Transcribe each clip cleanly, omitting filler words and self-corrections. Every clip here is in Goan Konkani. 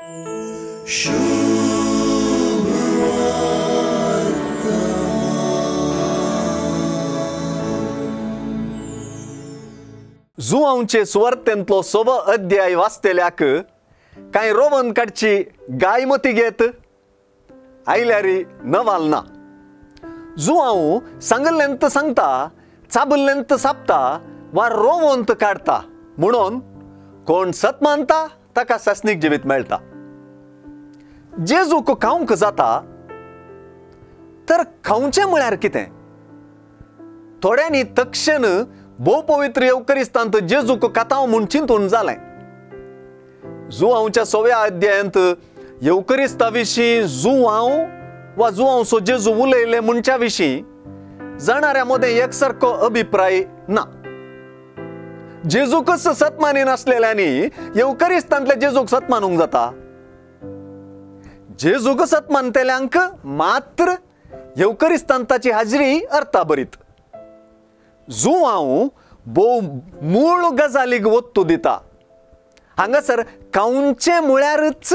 जुवांचे सुवार्तेंतलो सव अध्याय वाचतेल्याक कांय रोवन काडची गाय मती घेत आयल्यार नवाल ना. जुवांव सांगल्ल्यांत सांगता, चाबल्ल्यांत सापता वा रोवंत काडता म्हणून कोण सत मानता ताका सासणीक जिवीत मेळटा. जेजूक खावंक जाता तर खावचें म्हळ्यार कितें? थोड्यांनी तक्षण भोव पवित्र येवकरिस्तांत जेजूक कातांव म्हूण चिंतून जालें. जुवांवच्या सव्या अध्यायांत येवकरिस्ता विशीं जुवांव वा जुवांवचो जेजू उलयले म्हणच्या विशीं जाणाऱ्या मदें एकसारको अभिप्राय ना. जेजूकच सत मानिनासलेल्यांनी येवकरिस्तांतल्या जेजूक सत मानूंक जाता? जेजूक सत मानतेल्यांक मात्र येवकरिस्तांत ताची हाजरी अर्थाभरीत. जुवांव भोव मूळ गजालीक वत्तू दिता. हांगासर खावचें म्हळ्यारच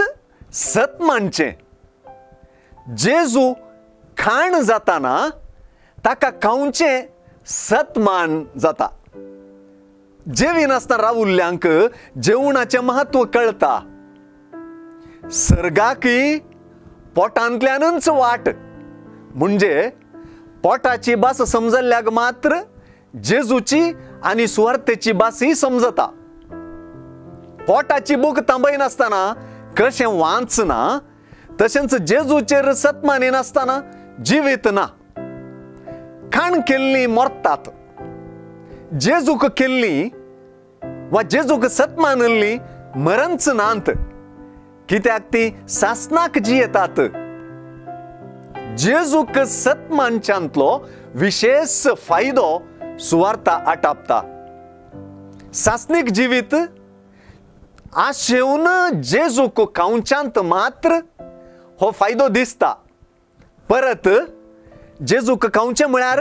सत मानचें. जेजू खाण जाताना ताका खावचें सतमान जाता. जेविनासतना रावुल्ल्यांक जेवणाचें म्हत्व कळटा. सर्गाकय पोटांतल्यानच वाट, म्हणजे पोटाची भास समजल्ल्याक मात्र जेजूची आनी सुवार्तेची भासय समजता. पोटाची भूक थांबयनासतना कशें वाचना तशेंच जेजूचेर सत मानिनासतना जिवीत ना. खाण केल्लीं मरतात, जेजूक केल्लीं वा जेजूक सत मानिल्लीं मरंच नात, कित्याक ती सासणाक जियेतात. जेजूक सत मानच्यांतलो विशेष फायदो सुवार्ता आटापता. सासणीक जिवीत आशेवन जेजूक खावच्यांत मात्र हो फायदो दिसता. परत जेजूक खावचें म्हळ्यार